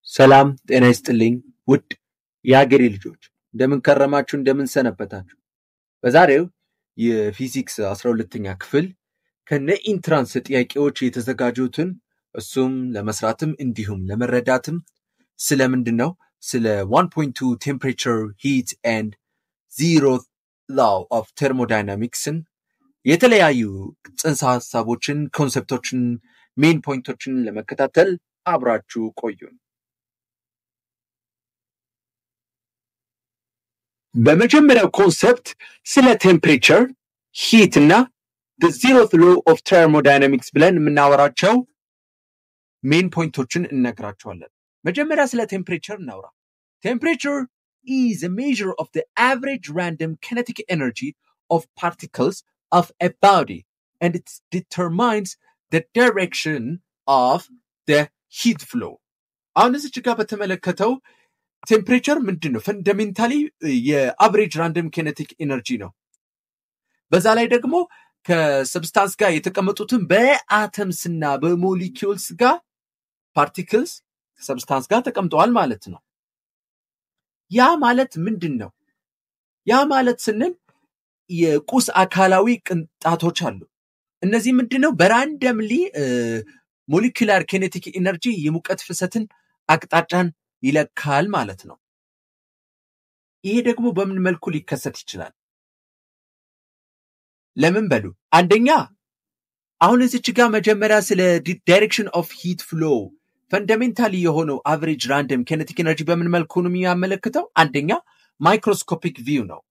ሰላም ጤና ይስጥልኝ ውድ የሀገሬ ልጆች፣ እንደምን ከረማችሁ? እንደምን ሰነበታችሁ? በዛሬው የፊዚክስ 12ኛ ክፍል ከነ entrance ጥያቄዎች የተዘጋጁትን እሱም ለመስራትም እንዲሁም ለመረዳትም ስለምንድን ነው፣ ስለ 1.2 temperature, heat and zeroth law of thermodynamics ን የተለያዩ ጽንሰ ሀሳቦችን፣ concept ኦችን፣ main point ኦችን ለመከታተል አብራችሁ ቆዩን። በመጀመሪያው concept ስለ temperature፣ heat እና zeroth law of thermodynamics ብለን የምናወራቸው main point ኦችን እነግራቸዋለን። መጀመሪያ ስለ temperature እናውራ። Temperature is a measure of the average random kinetic energy of particles of a body, and it determines the direction of the heat flow. አሁን እዚች ጋር በተመለከተው temperature ምንድን ነው? Fundamentally የ average random kinetic energy ነው። በዛ ላይ ደግሞ ከ substance ጋር የተቀመጡትን በ atoms ና በ molecules ጋር particles ከ substance ጋር ተቀምጠዋል ማለት ነው። ያ ማለት ምንድን ነው? ያ ማለት ስንል የቁስ አካላዊ ቅንጣቶች አሉ። እነዚህ ምንድን ነው? በ randomly molecular kinetic energy የሙቀት ፍሰትን አቅጣጫን ይለካል ማለት ነው። ይሄ ደግሞ በምን መልኩ ሊከሰት ይችላል? ለምን በሉ፣ አንደኛ አሁን እዚች ጋር መጀመሪያ ስለ direction of heat flow fundamentally የሆነው average random kinetic energy በምን መልኩ ነው የሚያመለክተው? አንደኛ microscopic view ነው።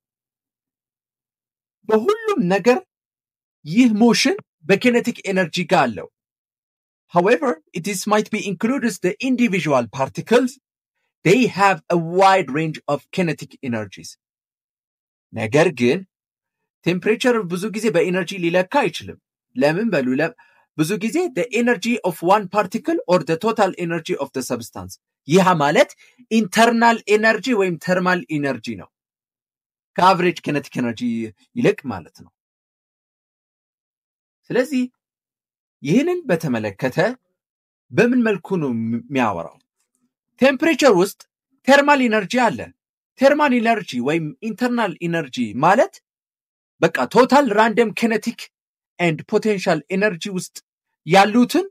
በሁሉም ነገር ይህ motion በ kinetic energy ጋር አለው። However, it is might be included the individual particles. They have a wide range of kinetic energies. ነገር ግን temperature ብዙ ጊዜ በ energy ሊለካ አይችልም። ለምን በሉ፣ ብዙ ጊዜ the energy of one particle or the total energy of the substance፣ ይህ ማለት internal energy ወይም thermal energy ነው ከ average kinetic energy ይልቅ ማለት ነው። ስለዚህ ይህንን በተመለከተ በምን መልኩ ነው የሚያወራው? Temperature ውስጥ thermal energy አለ። Thermal energy ወይም internal energy ማለት በቃ total random kinetic and potential energy ውስጥ ያሉትን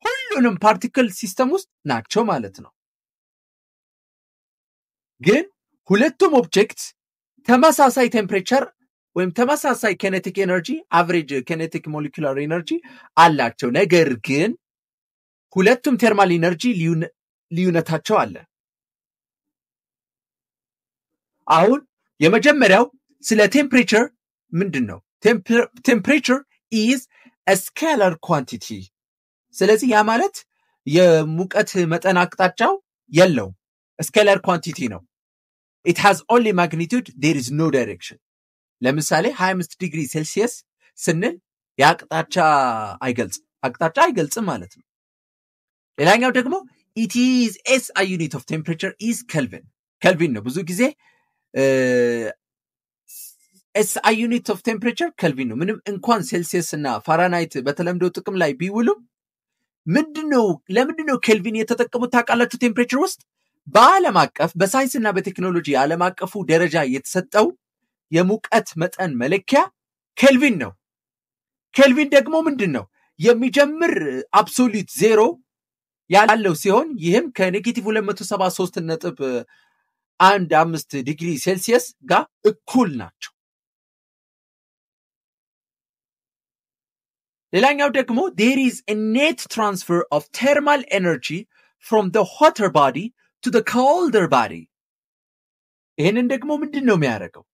ሁሉንም particle system ውስጥ ናቸው ማለት ነው። ግን ሁለቱም object ተመሳሳይ temperature ወይም ተመሳሳይ kinetic energy፣ average kinetic molecular energy አላቸው። ነገር ግን ሁለቱም thermal energy ልዩነታቸው አለ። አሁን የመጀመሪያው ስለ temperature ምንድን ነው? Temperature is scalar quantity። ስለዚህ ያ ማለት የሙቀት መጠን አቅጣጫው የለውም። Scalar quantity ነው። It has only magnitude, there is no direction። ለምሳሌ 25 ዲግሪ ሴልሲየስ ስንል የአቅጣጫ አይገልጽም፣ አቅጣጫ አይገልጽም ማለት ነው። ሌላኛው ደግሞ it is SI unit of temperature is Kelvin። ኬልቪን ነው። ብዙ ጊዜ SI unit of temperature Kelvin ነው። ምንም እንኳን ሴልሲየስ እና ፋራናይት በተለምዶ ጥቅም ላይ ቢውሉም ምንድነው፣ ለምንድነው ኬልቪን የተጠቀሙት ታውቃላችሁ? Temperature ውስጥ በዓለም አቀፍ በሳይንስና በቴክኖሎጂ የዓለም አቀፉ ደረጃ የተሰጠው የሙቀት መጠን መለኪያ ኬልቪን ነው። ኬልቪን ደግሞ ምንድን ነው? የሚጀምር absolute zero ያለው ሲሆን ይህም ከ negative 273.15 ዲግሪ ሴልሲየስ ጋር እኩል ናቸው። ሌላኛው ደግሞ there is a net transfer of thermal energy from the hotter body to the colder body። ይህንን ደግሞ ምንድን ነው የሚያደርገው?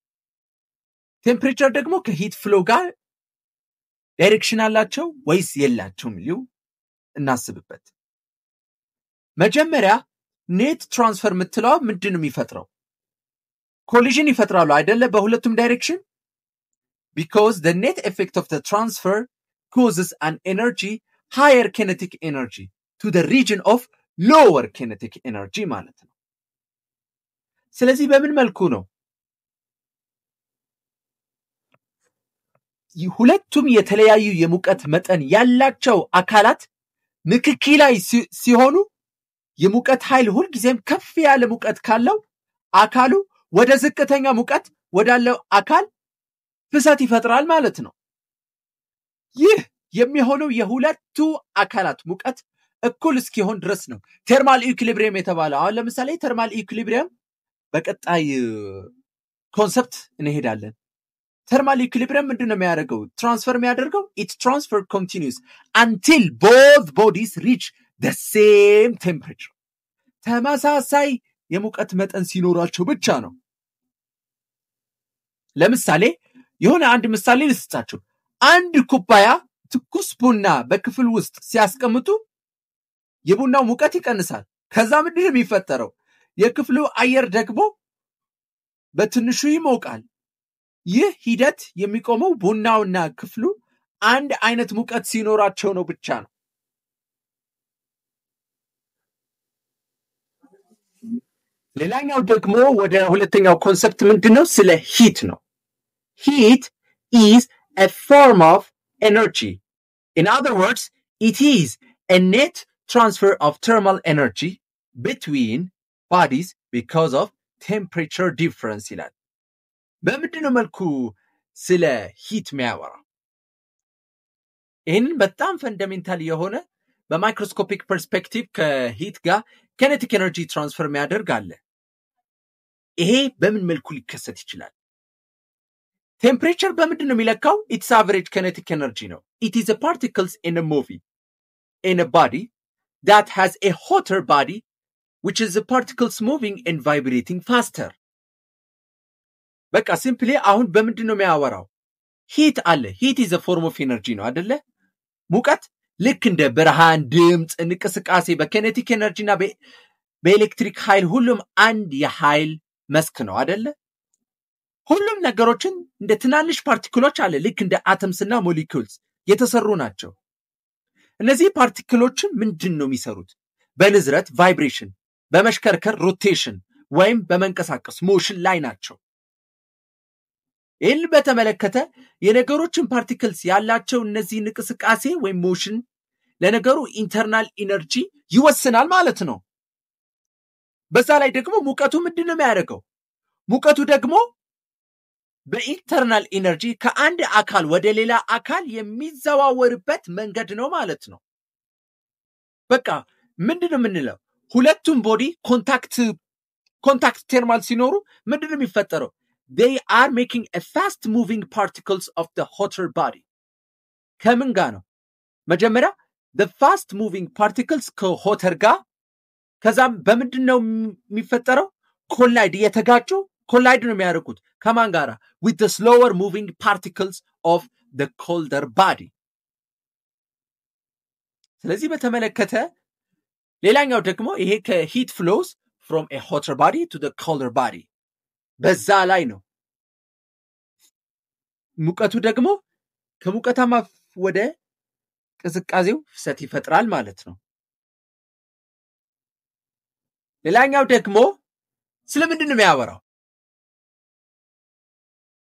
Temperature ደግሞ ከ heat flow ጋር direction አላቸው ወይስ የላቸውም? ሊው እናስብበት። መጀመሪያ net transfer የምትለዋ ምንድን ነው የሚፈጥረው? Collision ይፈጥራሉ አይደለ? በሁለቱም direction, because the net effect of the transfer causes an energy, higher kinetic energy to the region of lower kinetic energy ማለት ነው። ስለዚህ በምን መልኩ ነው ሁለቱም የተለያዩ የሙቀት መጠን ያላቸው አካላት ንክኪ ላይ ሲሆኑ የሙቀት ኃይል ሁልጊዜም ከፍ ያለ ሙቀት ካለው አካሉ ወደ ዝቅተኛ ሙቀት ወዳለው አካል ፍሰት ይፈጥራል ማለት ነው። ይህ የሚሆነው የሁለቱ አካላት ሙቀት እኩል እስኪሆን ድረስ ነው። Thermal equilibrium የተባለው አሁን ለምሳሌ thermal equilibrium በቀጣይ concept እንሄዳለን። Thermal equilibrium ምንድን ነው የሚያደርገው? Transfer የሚያደርገው it transfer continues until both bodies reach the same temperature፣ ተመሳሳይ የሙቀት መጠን ሲኖራቸው ብቻ ነው። ለምሳሌ የሆነ አንድ ምሳሌ ልስጣችሁ። አንድ ኩባያ ትኩስ ቡና በክፍል ውስጥ ሲያስቀምጡ የቡናው ሙቀት ይቀንሳል። ከዛ ምንድን ነው የሚፈጠረው? የክፍሉ አየር ደግሞ በትንሹ ይሞቃል። ይህ ሂደት የሚቆመው ቡናውና ክፍሉ አንድ አይነት ሙቀት ሲኖራቸው ነው ብቻ ነው። ሌላኛው ደግሞ ወደ ሁለተኛው concept ምንድን ነው? ስለ heat ነው። Heat is a form of energy. In other words, it is a net transfer of thermal energy between bodies because of temperature difference ይላል። በምንድነው መልኩ ስለ heat የሚያወራው? ይህንን በጣም fundamental የሆነ በ microscopic perspective ከ heat ጋር kinetic energy transfer የሚያደርግ አለ። ይሄ በምን መልኩ ሊከሰት ይችላል? Temperature በምንድን ነው የሚለካው? It's average kinetic energy ነው። It is particles in movie in body that has a hotter body, which is the particles moving and vibrating faster። በቃ simply አሁን በምንድን ነው የሚያወራው? Heat አለ። Heat is form of energy ነው አደለ? ሙቀት ልክ እንደ ብርሃን፣ ድምፅ፣ እንቅስቃሴ በ kinetic energy እና በኤሌክትሪክ ኃይል ሁሉም አንድ የኃይል መስክ ነው አደለ? ሁሉም ነገሮችን እንደ ትናንሽ particle ኦች አለ፣ ልክ እንደ atoms እና molecules የተሰሩ ናቸው። እነዚህ particle ኦችን ምንድን ነው የሚሰሩት? በንዝረት vibration፣ በመሽከርከር rotation ወይም በመንቀሳቀስ motion ላይ ናቸው። ይህን በተመለከተ የነገሮችን particles ያላቸው እነዚህ እንቅስቃሴ ወይም motion ለነገሩ internal energy ይወስናል ማለት ነው። በዛ ላይ ደግሞ ሙቀቱ ምንድን ነው የሚያደርገው? ሙቀቱ ደግሞ በ internal energy ከአንድ አካል ወደ ሌላ አካል የሚዘዋወርበት መንገድ ነው ማለት ነው። በቃ ምንድን ነው የምንለው? ሁለቱም body contact thermal ሲኖሩ ምንድን ነው የሚፈጠረው? They are making a fast moving particles of the hotter body። ከምን ጋር ነው? መጀመሪያ the fast moving particles ከ hotter ጋር፣ ከዛም በምንድን ነው የሚፈጠረው? Collide እየተጋጩ collide ነው የሚያደርጉት ከማን ጋራ? With the slower moving particles of the colder body። ስለዚህ በተመለከተ ሌላኛው ደግሞ ይሄ ከ heat flows from a hotter body to the colder body በዛ ላይ ነው። ሙቀቱ ደግሞ ከሙቀታማ ወደ ቅዝቃዜው ፍሰት ይፈጥራል ማለት ነው። ሌላኛው ደግሞ ስለምንድን ነው የሚያወራው?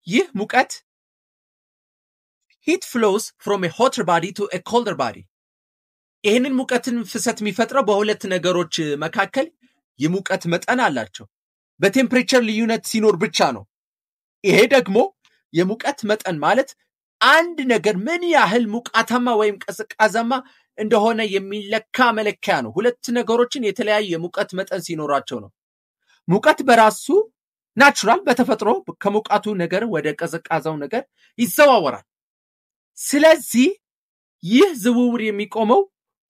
ይህ ሙቀት heat flows from a hotter body to a colder body። ይህንን ሙቀትን ፍሰት የሚፈጥረው በሁለት ነገሮች መካከል የሙቀት መጠን አላቸው። በ temperature ልዩነት ሲኖር ብቻ ነው። ይሄ ደግሞ የሙቀት መጠን ማለት አንድ ነገር ምን ያህል ሙቃታማ ወይም ቀዝቃዛማ እንደሆነ የሚለካ መለኪያ ነው። ሁለት ነገሮችን የተለያዩ የሙቀት መጠን ሲኖራቸው ነው። ሙቀት በራሱ natural በተፈጥሮ ከሙቃቱ ነገር ወደ ቀዝቃዛው ነገር ይዘዋወራል። ስለዚህ ይህ ዝውውር የሚቆመው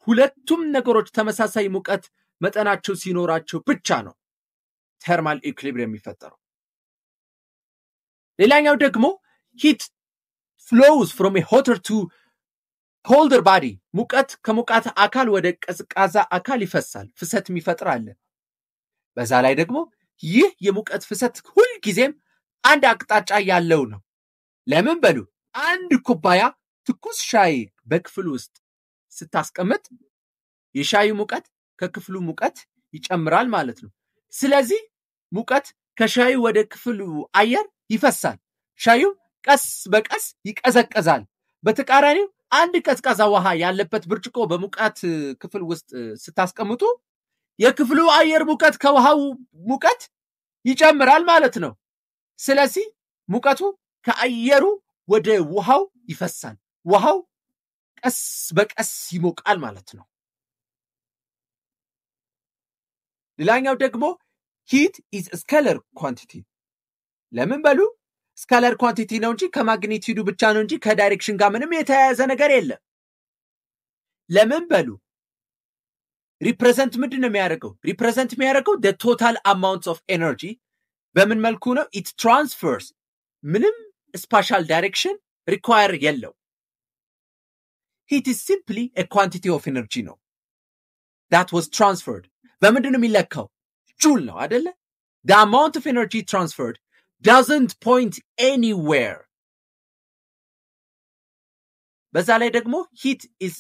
ሁለቱም ነገሮች ተመሳሳይ ሙቀት መጠናቸው ሲኖራቸው ብቻ ነው thermal equilibrium የሚፈጠረው። ሌላኛው ደግሞ heat flows from hotter to colder body፣ ሙቀት ከሙቃት አካል ወደ ቀዝቃዛ አካል ይፈሳል፣ ፍሰት የሚፈጥር አለ። በዛ ላይ ደግሞ ይህ የሙቀት ፍሰት ሁልጊዜም አንድ አቅጣጫ ያለው ነው። ለምን በሉ፣ አንድ ኩባያ ትኩስ ሻይ በክፍል ውስጥ ስታስቀምጥ የሻዩ ሙቀት ከክፍሉ ሙቀት ይጨምራል ማለት ነው። ስለዚህ ሙቀት ከሻዩ ወደ ክፍሉ አየር ይፈሳል። ሻዩ ቀስ በቀስ ይቀዘቅዛል። በተቃራኒው አንድ ቀዝቃዛ ውሃ ያለበት ብርጭቆ በሙቀት ክፍል ውስጥ ስታስቀምጡ የክፍሉ አየር ሙቀት ከውሃው ሙቀት ይጨምራል ማለት ነው። ስለዚህ ሙቀቱ ከአየሩ ወደ ውሃው ይፈሳል። ውሃው ቀስ በቀስ ይሞቃል ማለት ነው። ሌላኛው ደግሞ heat is scalar quantity። ለምን በሉ scalar quantity ነው እንጂ ከ magnitude ኡ ብቻ ነው እንጂ ከ direction ጋር ምንም የተያያዘ ነገር የለም። ለምን በሉ represent ምንድን ነው የሚያደርገው? Represent የሚያደርገው the total amount of energy። በምን መልኩ ነው? It transfers፣ ምንም spatial direction require የለው። Heat is simply a quantity of energy ነው that was transferred። በምንድን ነው የሚለካው? ጁል ነው አደለ? The amount of energy transferred doesn't point anywhere። በዛ ላይ ደግሞ heat is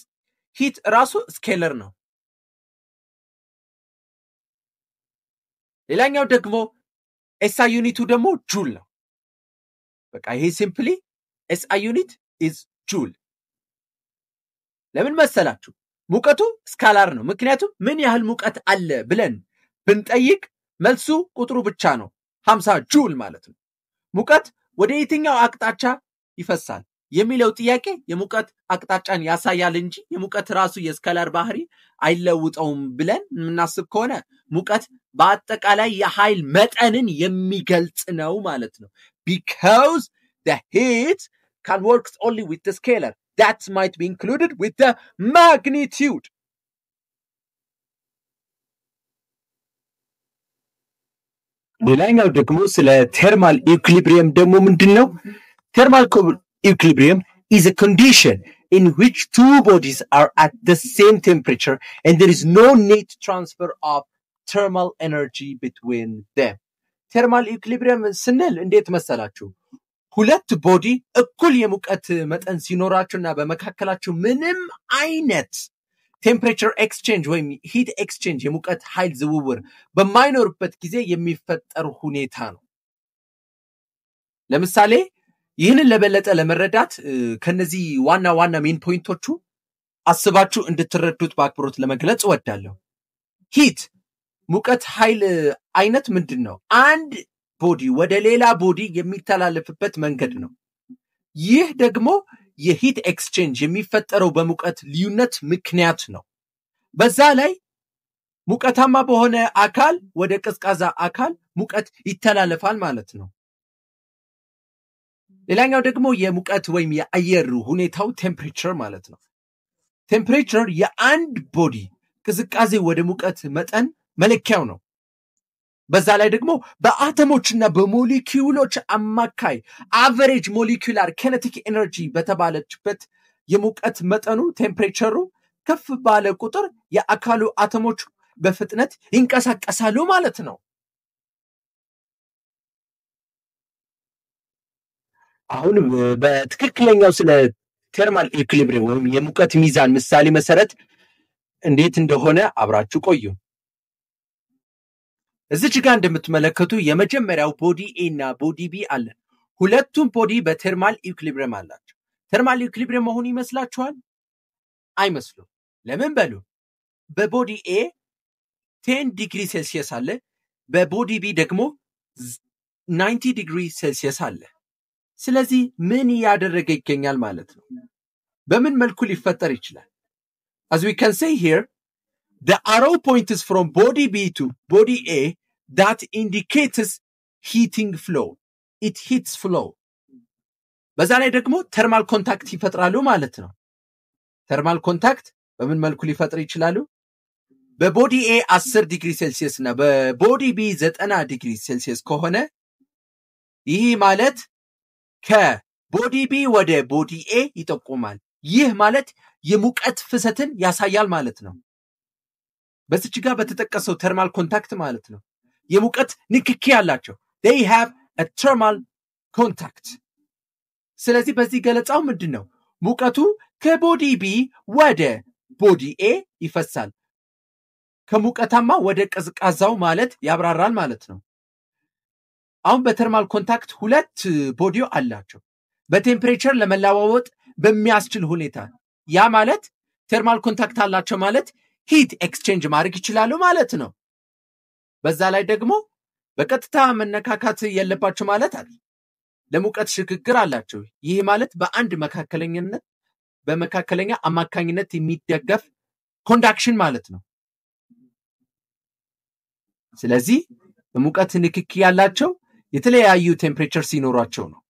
heat ራሱ scalar ነው። ሌላኛው ደግሞ SI unit ኡ ደግሞ ጁል ነው። በቃ ይሄ simply SI unit is joule። ለምን መሰላችሁ? ሙቀቱ scalar ነው። ምክንያቱም ምን ያህል ሙቀት አለ ብለን ብንጠይቅ መልሱ ቁጥሩ ብቻ ነው፣ 50 ጁል ማለት ነው። ሙቀት ወደ የትኛው አቅጣጫ ይፈሳል የሚለው ጥያቄ የሙቀት አቅጣጫን ያሳያል እንጂ የሙቀት ራሱ የ scalar ባህሪ አይለውጠውም ብለን የምናስብ ከሆነ ሙቀት በአጠቃላይ የኃይል መጠንን የሚገልጽ ነው ማለት ነው። Because the heat can work only with the scalar that might be included with the magnitude። ሌላኛው ደግሞ ስለ thermal equilibrium ደግሞ ምንድን ነው? Thermal equilibrium is a condition in which two bodies are at the same temperature and there is no net transfer of thermal energy between them። Thermal equilibrium ስንል እንዴት መሰላችሁ? ሁለት body እኩል የሙቀት መጠን ሲኖራቸውና በመካከላቸው ምንም አይነት temperature exchange ወይም heat exchange፣ የሙቀት ኃይል ዝውውር በማይኖርበት ጊዜ የሚፈጠር ሁኔታ ነው። ለምሳሌ ይህንን ለበለጠ ለመረዳት ከነዚህ ዋና ዋና main point ኦቹ አስባችሁ እንድትረዱት በአክብሮት ለመግለጽ እወዳለሁ። Heat ሙቀት ኃይል አይነት ምንድን ነው? አንድ body ወደ ሌላ body የሚተላለፍበት መንገድ ነው። ይህ ደግሞ የ heat exchange የሚፈጠረው በሙቀት ልዩነት ምክንያት ነው። በዛ ላይ ሙቀታማ በሆነ አካል ወደ ቀዝቃዛ አካል ሙቀት ይተላለፋል ማለት ነው። ሌላኛው ደግሞ የሙቀት ወይም የአየር ሁኔታው temperature ማለት ነው። Temperature የአንድ body ቅዝቃዜ ወደ ሙቀት መጠን መለኪያው ነው። በዛ ላይ ደግሞ በአተሞችና በሞሊኪውሎች አማካይ average molecular kinetic energy በተባለችበት የሙቀት መጠኑ temperature ኡ ከፍ ባለ ቁጥር የአካሉ አተሞች በፍጥነት ይንቀሳቀሳሉ ማለት ነው። አሁን በትክክለኛው ስለ thermal equilibrium ወይም የሙቀት ሚዛን ምሳሌ መሰረት እንዴት እንደሆነ አብራችሁ ቆዩ። እዚች ጋር እንደምትመለከቱ የመጀመሪያው body A እና body B አለን። ሁለቱም body በ thermal equilibrium አላቸው። Thermal equilibrium መሆኑ ይመስላችኋል? አይመስሉም። ለምን በሉ በ body A 10 degree Celsius አለ፣ በ body B ደግሞ 90 degree Celsius አለ። ስለዚህ ምን እያደረገ ይገኛል ማለት ነው? በምን መልኩ ሊፈጠር ይችላል? As we can see here, the arrow points from body B to body A that indicates heating flow. It heats flow። በዛ ላይ ደግሞ thermal contact ይፈጥራሉ ማለት ነው። Thermal contact በምን መልኩ ሊፈጥር ይችላሉ? በ body A 10 degree Celsius እና በ body B 90 degree Celsius ከሆነ ይህ ማለት ከ body B ወደ body A ይጠቁማል። ይህ ማለት የሙቀት ፍሰትን ያሳያል ማለት ነው። በዚች ጋር በተጠቀሰው thermal contact ማለት ነው። የሙቀት ንክኪ አላቸው። They have a thermal contact። ስለዚህ በዚህ ገለጻው ምንድን ነው? ሙቀቱ ከ body B ወደ body A ይፈሳል። ከሙቀታማ ወደ ቀዝቃዛው ማለት ያብራራል ማለት ነው። አሁን በ thermal contact ሁለት body ው አላቸው። በ temperature ለመለዋወጥ በሚያስችል ሁኔታ፣ ያ ማለት thermal contact አላቸው ማለት Heat exchange ማድረግ ይችላሉ ማለት ነው። በዛ ላይ ደግሞ በቀጥታ መነካካት የለባቸው ማለት አይደል። ለሙቀት ሽግግር አላቸው። ይህ ማለት በአንድ መካከለኛነት በመካከለኛ አማካኝነት የሚደገፍ conduction ማለት ነው። ስለዚህ በሙቀት ንክኪ ያላቸው የተለያዩ temperature ሲኖራቸው ነው።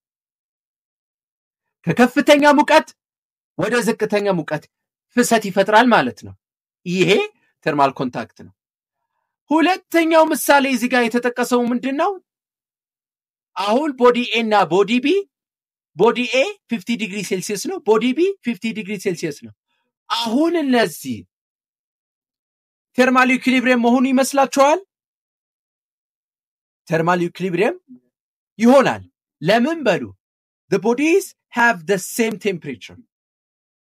ከከፍተኛ ሙቀት ወደ ዝቅተኛ ሙቀት ፍሰት ይፈጥራል ማለት ነው። ይሄ thermal contact ነው። ሁለተኛው ምሳሌ እዚህ ጋር የተጠቀሰው ምንድን ነው? አሁን body A እና body B፣ body A 50 degree Celsius ነው፣ body B 50 degree Celsius ነው። አሁን እነዚህ thermal equilibrium መሆኑ ይመስላችኋል? Thermal equilibrium ይሆናል። ለምን በሉ፣ the bodies have the same temperature።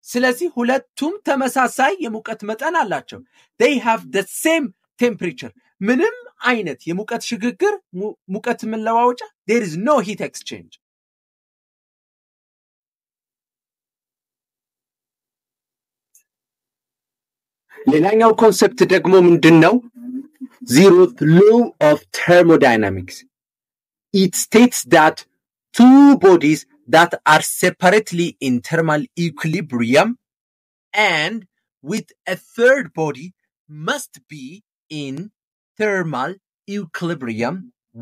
ስለዚህ ሁለቱም ተመሳሳይ የሙቀት መጠን አላቸው። They have the same temperature። ምንም አይነት የሙቀት ሽግግር፣ ሙቀት መለዋወጫ፣ there is no heat exchange። ሌላኛው concept ደግሞ ምንድን ነው? Zeroth law of thermodynamics. It states that two bodies that are separately in thermal equilibrium and with a third body must be in thermal equilibrium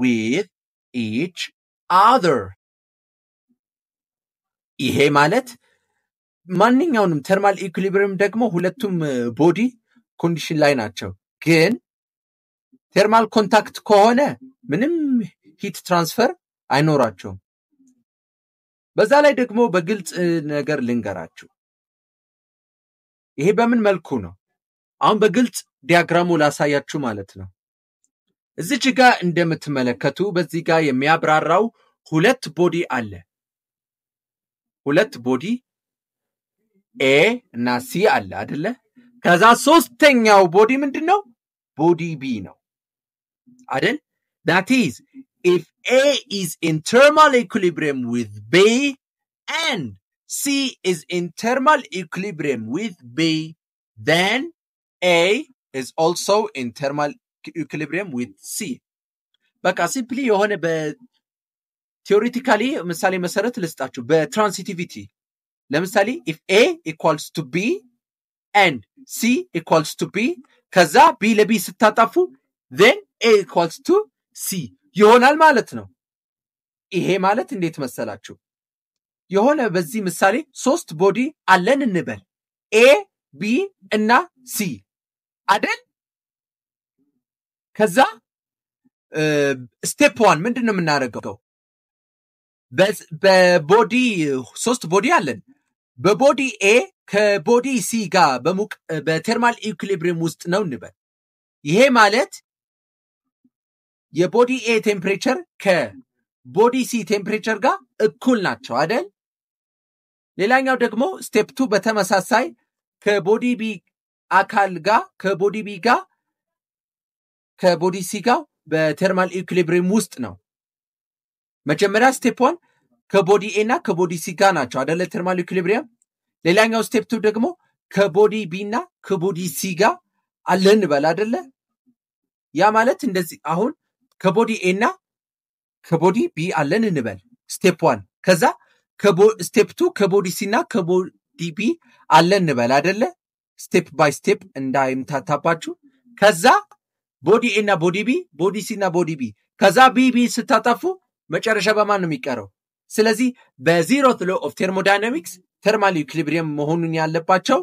with each other. ይሄ ማለት ማንኛውንም thermal equilibrium ደግሞ ሁለቱም body condition ላይ ናቸው። ግን thermal contact ከሆነ ምንም heat transfer አይኖራቸውም። በዛ ላይ ደግሞ በግልጽ ነገር ልንገራችሁ። ይሄ በምን መልኩ ነው? አሁን በግልጽ diagram ኡ ላሳያችሁ ማለት ነው። እዚች ጋር እንደምትመለከቱ በዚህ ጋር የሚያብራራው ሁለት body አለ። ሁለት body A እና C አለ አይደለ? ከዛ ሶስተኛው body ምንድን ነው? Body B ነው አይደል? That is, if A is in thermal equilibrium with B and C is in thermal equilibrium with B, then A is also in thermal equilibrium with C። በቃ simply የሆነ በ theoretically ምሳሌ መሰረት ልስጣችሁ። በ transitivity ለምሳሌ if A equals to B and C equals to B፣ ከዛ B ለ B ስታጣፉ then A equals to C ይሆናል ማለት ነው። ይሄ ማለት እንዴት መሰላችሁ? የሆነ በዚህ ምሳሌ ሶስት body አለን እንበል፣ A፣ B እና C አደል? ከዛ step one ምንድን ነው የምናደርገው? በ body ሶስት body አለን። በ body A ከ body C ጋር በሙቅ በ thermal equilibrium ውስጥ ነው እንበል። ይሄ ማለት የ body A temperature ከ body C temperature ጋር እኩል ናቸው አይደል? ሌላኛው ደግሞ step two በተመሳሳይ ከ body B አካል ጋር፣ ከ body B ጋር ከ body C ጋር በ thermal equilibrium ውስጥ ነው። መጀመሪያ step one ከ body A እና ከ body C ጋር ናቸው አደለ? Thermal equilibrium። ሌላኛው step two ደግሞ ከ body B እና ከ body C ጋር አለን እንበል አደለ? ያ ማለት እንደዚህ አሁን ከ body A እና ከ body B አለን እንበል step one። ከዛ step two ከ body C እና ከ body B አለን እንበል አደለ? Step by step እንዳይምታታባችሁ። ከዛ body A እና body B፣ body C እና body B፣ ከዛ B B ስታጠፉ መጨረሻ በማን ነው የሚቀረው? ስለዚህ በ zeroth law of thermodynamics thermal equilibrium መሆኑን ያለባቸው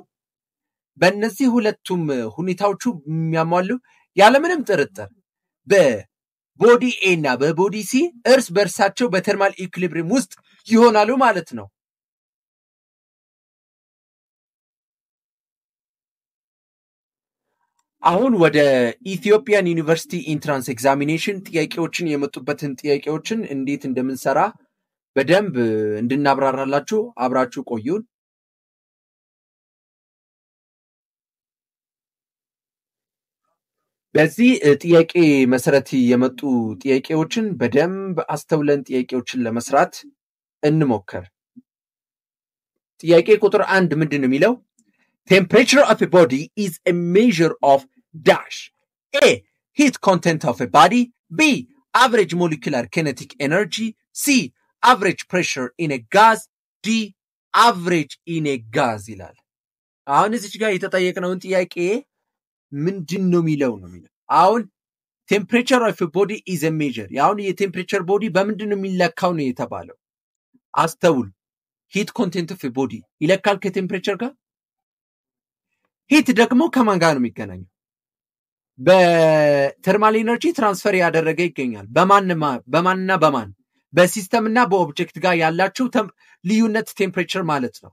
በእነዚህ ሁለቱም ሁኔታዎቹ የሚያሟሉ ያለምንም ጥርጥር በ body A እና በ body C እርስ በእርሳቸው በ thermal equilibrium ውስጥ ይሆናሉ ማለት ነው። አሁን ወደ Ethiopian University Entrance Examination ጥያቄዎችን የመጡበትን ጥያቄዎችን እንዴት እንደምንሰራ በደንብ እንድናብራራላችሁ አብራችሁ ቆዩን። በዚህ ጥያቄ መሰረት የመጡ ጥያቄዎችን በደንብ አስተውለን ጥያቄዎችን ለመስራት እንሞክር። ጥያቄ ቁጥር 1 ምንድን ነው የሚለው? Temperature of a body is a measure of dash. A, heat content of a body. B, average molecular kinetic energy. C, average pressure in a gas. D, average in a gas ይላል። አሁን እዚች ጋር የተጠየቅነውን ጥያቄ ምንድን ነው የሚለው ነው የሚለው። አሁን temperature of body is a measure። አሁን የ temperature body በምንድን ነው የሚለካው ነው የተባለው። አስተውል። Heat content of body ይለካል ከ temperature ጋር። Heat ደግሞ ከማን ጋር ነው የሚገናኘው? በ thermal energy transfer ያደረገ ይገኛል። በማንና በማን? በ system እና በ object ጋር ያላቸው ልዩነት temperature ማለት ነው።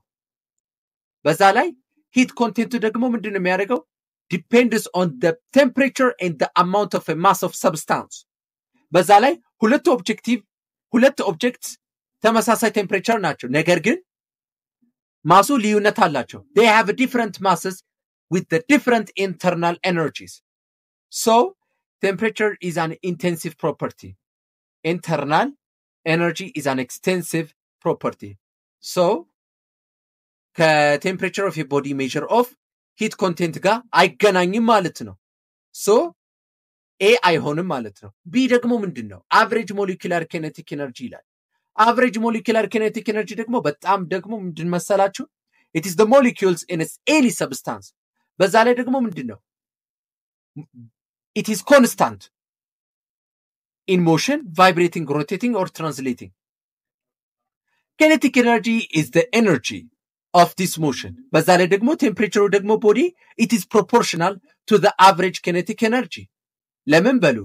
በዛ ላይ heat content ኡ ደግሞ ምንድን ነው የሚያደርገው? Depends on temperature and amount of mass of substance። በዛ ላይ ሁለቱ objective ሁለት object ተመሳሳይ temperature ናቸው፣ ነገር ግን mass ኡ ልዩነት አላቸው። They have different masses with the different internal energies. So temperature is an intensive property. Internal energy is an extensive property. So ከ temperature of body measure of heat content ጋር አይገናኝም ማለት ነው። So A አይሆንም ማለት ነው። B ደግሞ ምንድን ነው? Average molecular kinetic energy ይላል። Average molecular kinetic energy ደግሞ በጣም ደግሞ ምንድን መሰላችሁ? It is the molecules in any substance። በዛ ላይ ደግሞ ምንድን ነው? It is constant in motion, vibrating, rotating or translating. Kinetic energy is the energy of this motion። በዛ ላይ ደግሞ temperature ኡ ደግሞ body, it is proportional to the average kinetic energy። ለምን በሉ፣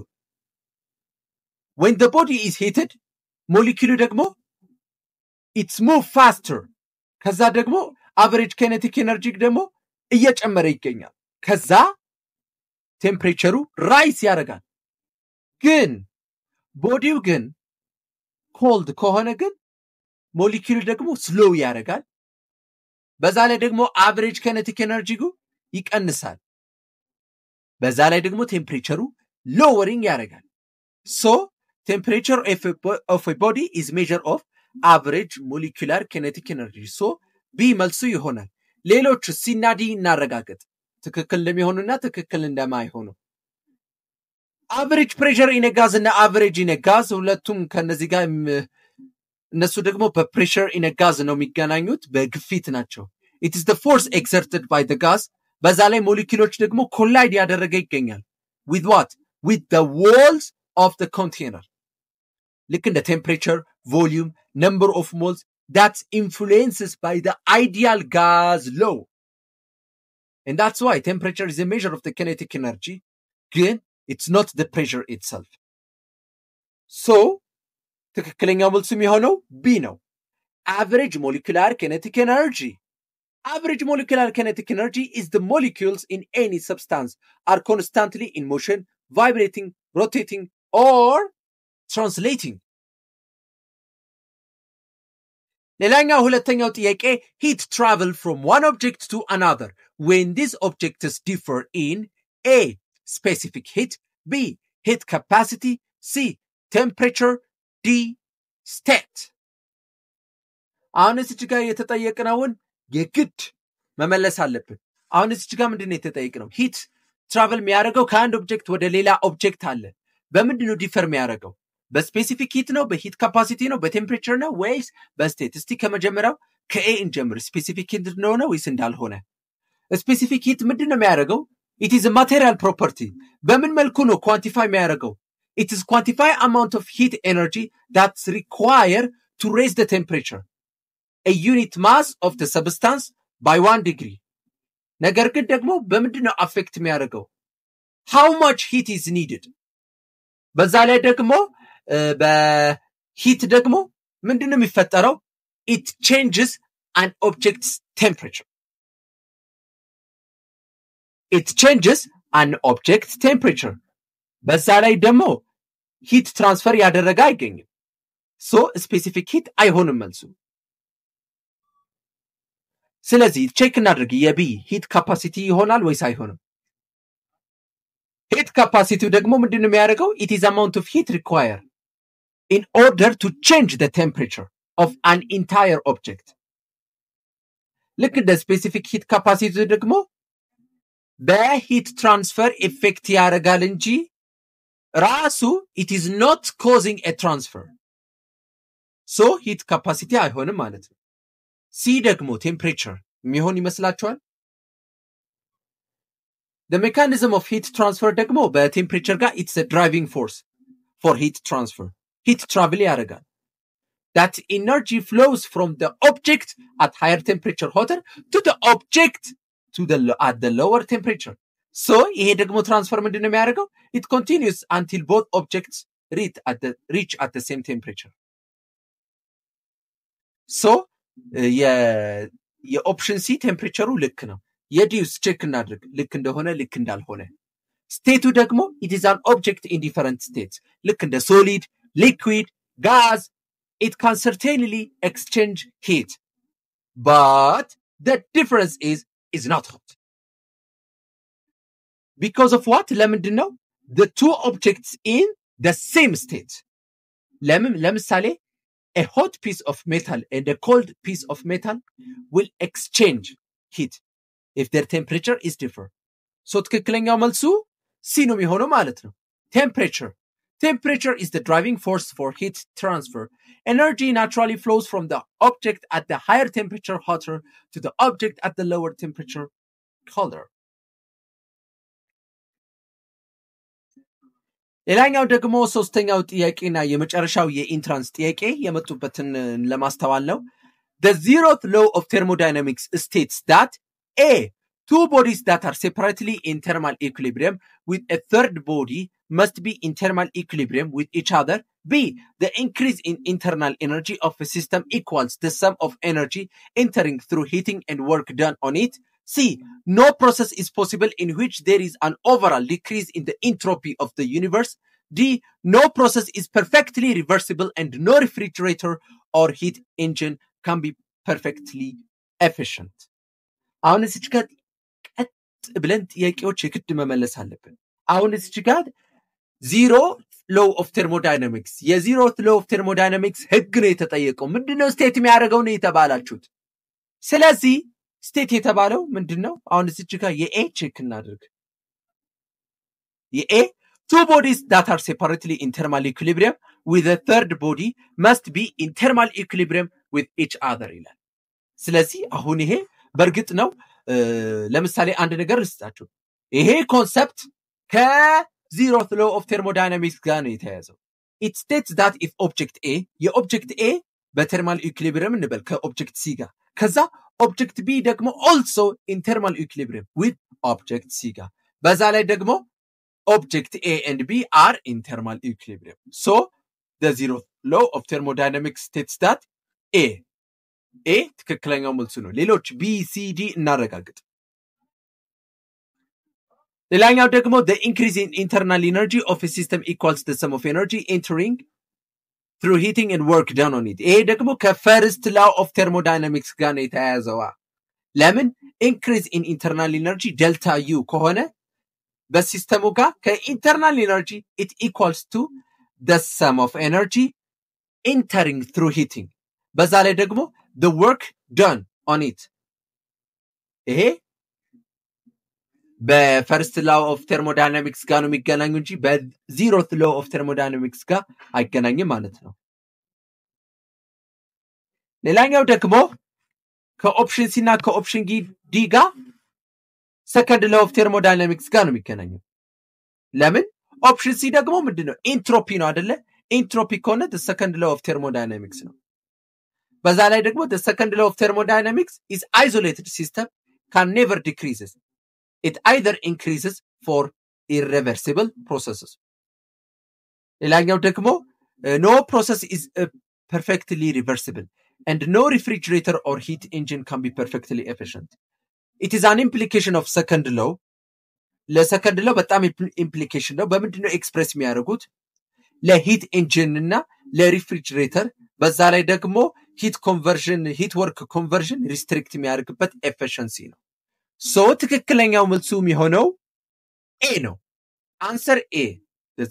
when the body is heated, ሞሊኪሉ ደግሞ it's move faster። ከዛ ደግሞ average kinetic energy ደግሞ እየጨመረ ይገኛል። ከዛ temperature ኡ rise ያደርጋል። ግን body ው ግን cold ከሆነ ግን ሞሊኪሉ ደግሞ slow ያደርጋል። በዛ ላይ ደግሞ average kinetic energy ይቀንሳል። በዛ ላይ ደግሞ temperature ኡ lowering ያደርጋል። So temperature of body is measure of average molecular kinetic energy። So B መልሱ ይሆናል። ሌሎቹ C ና D እናረጋግጥ ትክክል እንደሚሆኑና ትክክል እንደማይሆኑ። Average pressure in gas እና average in gas ሁለቱም ከነዚህ ጋር እነሱ ደግሞ በ pressure in gas ነው የሚገናኙት፣ በግፊት ናቸው። It is the force exerted by the gas። በዛ ላይ ሞሊኪሎች ደግሞ collide ያደረገ ይገኛል። With what? With the walls of the container። ልክ እንደ temperature፣ volume፣ number of moles that's influences by the ideal gas law. And that's why temperature is a measure of the kinetic energy. ግን it's not the pressure itself. So ትክክለኛው መልሱ የሚሆነው B ነው። Average molecular kinetic energy. Average molecular kinetic energy is the molecules in any substance are constantly in motion, vibrating, rotating, or translating. ሌላኛው ሁለተኛው ጥያቄ፣ heat travel from one object to another when these objects differ in A, specific heat, B, heat capacity, C, temperature, D, state። አሁን እዚች ጋር የተጠየቅነውን የግድ መመለስ አለብን። አሁን እዚች ጋር ምንድን ነው የተጠየቅነው? Heat travel የሚያደርገው ከአንድ object ወደ ሌላ object አለ። በምንድን ነው differ የሚያደርገው? በ specific heat ነው? በ heat capacity ነው? በ temperature ነው ወይስ በ state? እስቲ ከመጀመሪያው ከ A እንጀምር። Specific heat እንደሆነ ወይስ እንዳልሆነ። Specific heat ምንድን ነው የሚያደርገው? It is material property። በምን መልኩ ነው quantify የሚያደርገው? It is quantify amount of heat energy that's require to raise the temperature a unit mass of the substance by 1 degree። ነገር ግን ደግሞ በምንድን ነው affect የሚያደርገው? How much heat is needed። በዛ ላይ ደግሞ በ heat ደግሞ ምንድን ነው የሚፈጠረው? It changes an object's temperature. It changes an object temperature። በዛ ላይ ደግሞ heat transfer ያደረገ አይገኝም። So specific heat አይሆንም መልሱ። ስለዚህ check እናድርግ። የ B heat capacity ይሆናል ወይስ አይሆንም? Heat capacity ው ደግሞ ምንድን ነው የሚያደርገው? It is amount of heat require in order to change the temperature of an entire object። ልክ እንደ specific heat capacity ደግሞ በ heat transfer effect ያደርጋል እንጂ ራሱ it is not causing a transfer. So heat capacity አይሆንም ማለት ነው። C ደግሞ temperature የሚሆን ይመስላችኋል? The mechanism of heat transfer ደግሞ በ temperature ጋር it's a driving force for heat transfer. Heat travel ያደርጋል። That energy flows from the object at higher temperature hotter to the object to the at the lower temperature. So ይሄ ደግሞ transfer ምንድን ነው የሚያደርገው? It continues until both objects reach at the same temperature. So የ option C temperature ኡ ልክ ነው። የ D ውስ check እናድርግ ልክ እንደሆነ ልክ እንዳልሆነ። State ኡ ደግሞ it is an object in different states. ልክ እንደ solid, liquid, gas, it can certainly exchange heat, but the difference is not hot. Because of what? ለምንድን ነው? The two objects in the same state. ለምን? ለምሳሌ a hot piece of metal and a cold piece of metal will exchange heat if their temperature is different. So ትክክለኛው መልሱ C ነው የሚሆነው ማለት ነው። Temperature. Temperature is the driving force for heat transfer. Energy naturally flows from the object at the higher temperature hotter to the object at the lower temperature colder. ሌላኛው ደግሞ ሶስተኛው ጥያቄና የመጨረሻው የ entrance ጥያቄ የመጡበትን ለማስተዋል ነው። The zeroth law of thermodynamics states that A, two bodies that are separately in thermal equilibrium with a third body must be in thermal equilibrium with each other. B, the increase in internal energy of a system equals the sum of energy entering through heating and work done on it. C, no process is possible in which there is an overall decrease in the entropy of the universe. D, no process is perfectly reversible and no refrigerator or heat engine can be perfectly efficient. አሁን እዚች ጋር ቀጥ ብለን ጥያቄዎች የግድ መመለስ አለብን። አሁን እዚች ጋር zero law of thermodynamics የ zero law of thermodynamics ህግ ነው የተጠየቀው። ምንድነው state የሚያደርገው ነው የተባላችሁት። ስለዚህ state የተባለው ምንድነው? አሁን እዚች ጋር የ A check እናድርግ። የ A two bodies that are separately in thermal equilibrium with a third body must be in thermal equilibrium with each other ይላል። ስለዚህ አሁን ይሄ በእርግጥ ነው። ለምሳሌ አንድ ነገር ልስጣችሁ። ይሄ concept ከ zeroth law of thermodynamics ጋር ነው የተያያዘው። It states that if object A የ object A በ thermal equilibrium እንበል ከ object C ጋር፣ ከዛ object B ደግሞ also in thermal equilibrium with object C ጋር፣ በዛ ላይ ደግሞ object A and B are in thermal equilibrium. So the zeroth law of thermodynamics states that A A ትክክለኛው መልሱ ነው። ሌሎች B C D እናረጋግጥ። ሌላኛው ደግሞ the increase in internal energy of a system equals the sum of energy entering through heating and work done on it. ይሄ ደግሞ ከ first law of thermodynamics ጋር ነው የተያያዘዋ። ለምን increase in internal energy delta U ከሆነ በ system ኡ ጋር ከ internal energy it equals to the sum of energy entering through heating፣ በዛ ላይ ደግሞ the work done on it። ይሄ በ first law of thermodynamics ጋር ነው የሚገናኙ እንጂ በ zeroth law of thermodynamics ጋር አይገናኝም ማለት ነው። ሌላኛው ደግሞ ከ option C እና ከ option D ጋር second law of thermodynamics ጋር ነው የሚገናኘው። ለምን option C ደግሞ ምንድነው? Entropy ነው አይደለ? Entropy ከሆነ second law of thermodynamics ነው። በዛ ላይ ደግሞ second law of thermodynamics is isolated system can never decreases, it either increases for irreversible processes። ሌላኛው ደግሞ no process is perfectly reversible and no refrigerator or heat engine can be perfectly efficient. It is an implication of second law. ለ second law በጣም implication ነው። በምንድን ነው express የሚያደርጉት? ለ heat engine እና ለ refrigerator፣ በዛ ላይ ደግሞ heat conversion, heat work conversion restrict የሚያደርግበት efficiency ነው። So ትክክለኛው መልሱ የሚሆነው A ነው። Answer A.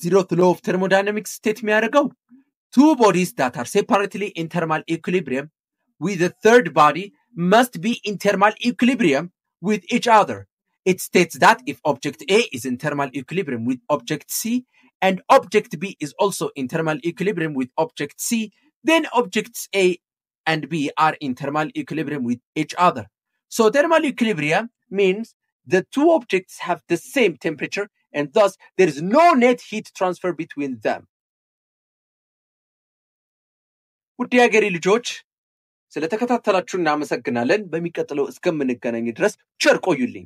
Zeroth law of thermodynamics state የሚያደርገው two bodies that are separately in thermal equilibrium with a third body must be in thermal equilibrium with each other. It states that if object A is in thermal equilibrium with object C and object B is also in thermal equilibrium with object C, then objects A and B are in thermal equilibrium with each other. So thermal equilibrium means the two objects have the same temperature and thus there is no net heat transfer between them. ውድ የሀገሬ ልጆች፣ ስለተከታተላችሁ እናመሰግናለን። በሚቀጥለው እስከምንገናኝ ድረስ ቸር ቆዩልኝ።